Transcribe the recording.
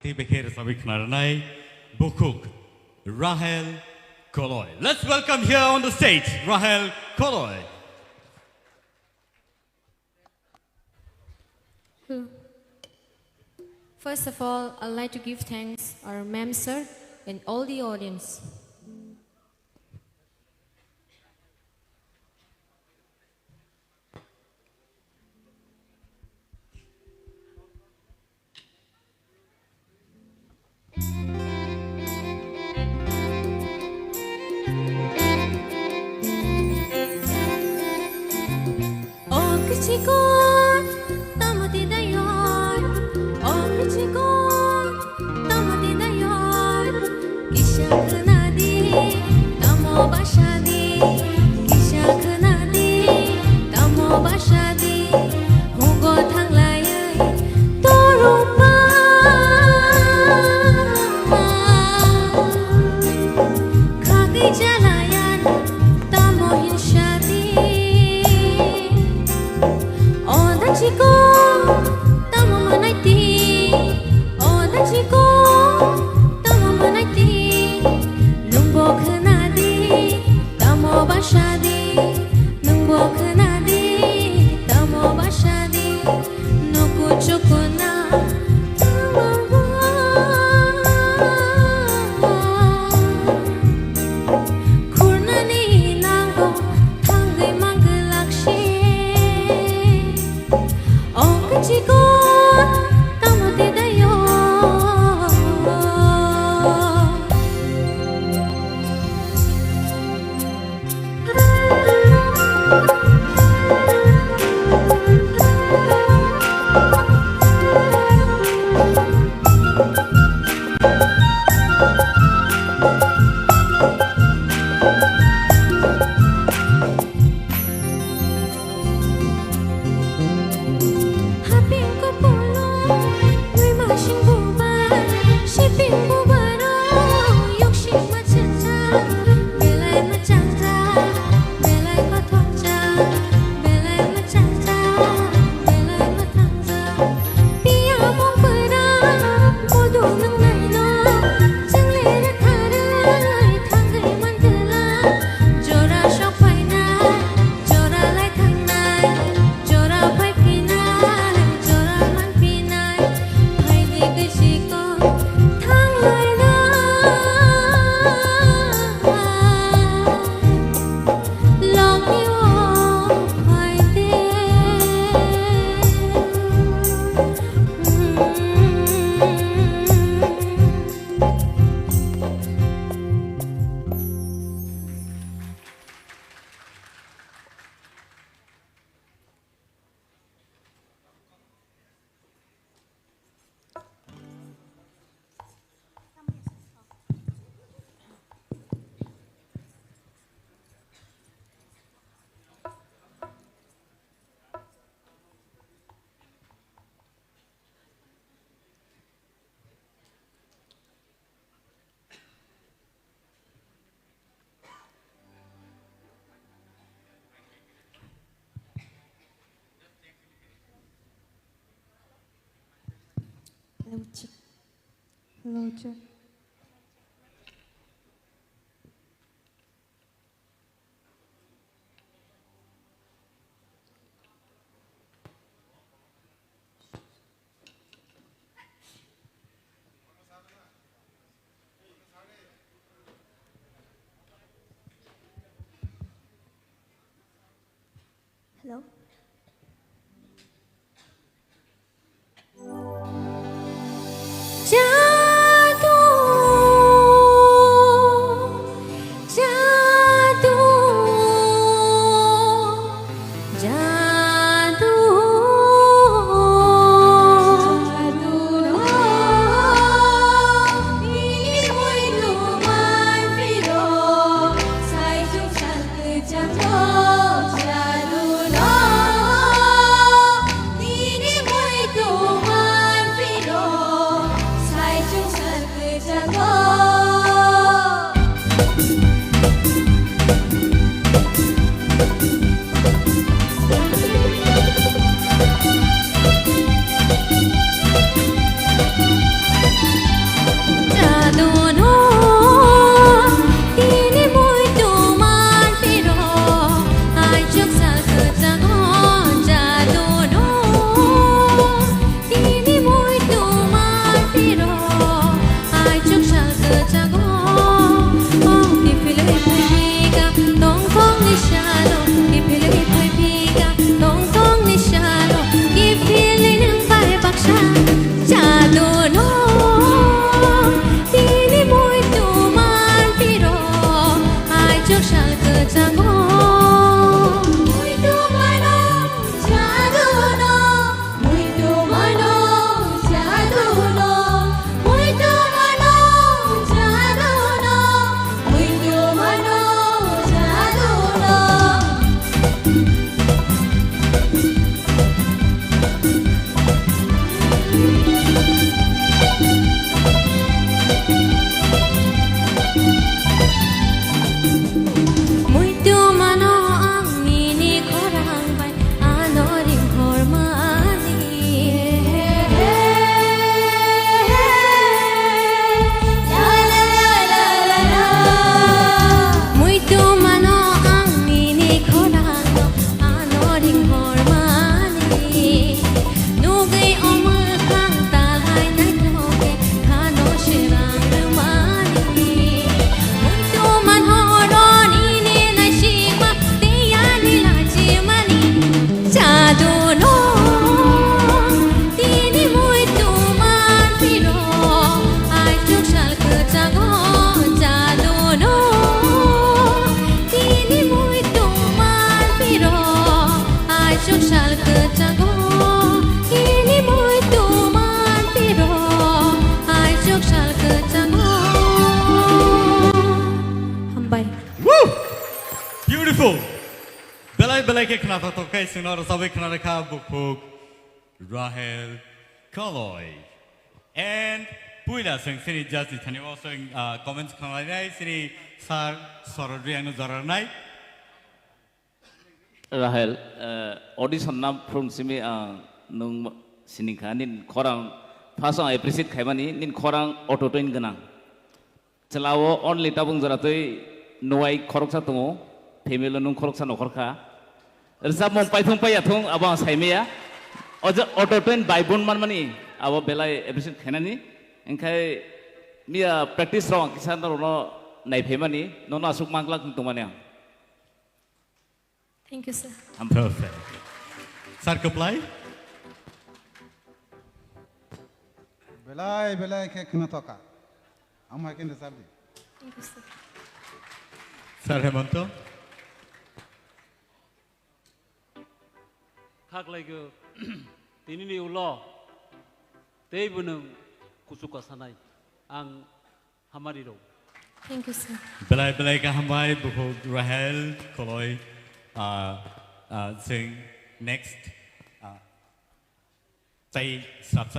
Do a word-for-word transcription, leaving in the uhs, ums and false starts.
Tei bekhe rwchapwi khna rwnai bukhuk Rahel Koloi. Let's welcome here on the stage Rahel Koloi. First of all, I'd like to give thanks our ma'am sir and all the audience. O kichikon, tamo tei dayon? O kichikon, tamo tei dayon? Kisa khna di, tamo basa di, kisa khna di, tamo basa di, hugo thanglaiwi torokma. Khagwi jalayan tamo hinsa di. O dachiko tamo manai di. O dachiko tamo manai di. Nwngbo khna di, tamo basa di. Nwngbo khna di, tamo basa di. Nuku chukuna khurnani nango thangwi mangwlak se. O kichiko tamo tei dayo? Haping ko polo, twi masing bubar, siping bubar, yoksing machancha, belai machancha, belai kothokcha, belai machancha, belai kothokcha. Piya mung pera, modu nang naino, chang le ra tharai, thangwi man tela, jora sok phainai, jora lai thangnai, jora phai phinai, jora man phinai, phai di khe sikon thang lai na. Logi o phai de. Hello, check. Hello, check. Hello. Jadu, jadu, jadu. Belai belai khe khnathok thok khe chwngno rwchabwi khna rwkha bukhuk Rahel Koloi. And puila chwng chini judge ni thani o chwng, ah, comments khwlainai chini sir Sorod Reang no jora rwnai. Rahel, eh, audition na phurung simi ang nung sining kha, nini khorang first ang appreciate khaimani, nini khorang auto tune gwnang. Chwla o only tabung jora twi nuwai khoroksa tongo, family o nung khoroksa nokhor kha. Rwchapmung paithung paiya thung abo ang saimaya. O je auto tune bai bun manmani abo belai appreciate khainani. Engkhai miya practice rok ang kisa norokno naiphaimani, nono aswk manglak tongmani ang. Thank you, sir. Perfect. Sir, kwplai. Belai belai khe khwna thoka. Ang hai khe rwchap di. Thank you, sir. Sir Hemonto. Khaklaigo, tinini ulo tei bwnwng kuchuk kasanai. Ang hamari rw. Thank you, sir. Belai belai khe hambai bukhuk Rahel Koloi, ah, ah, chwng next, ah, tei sabsa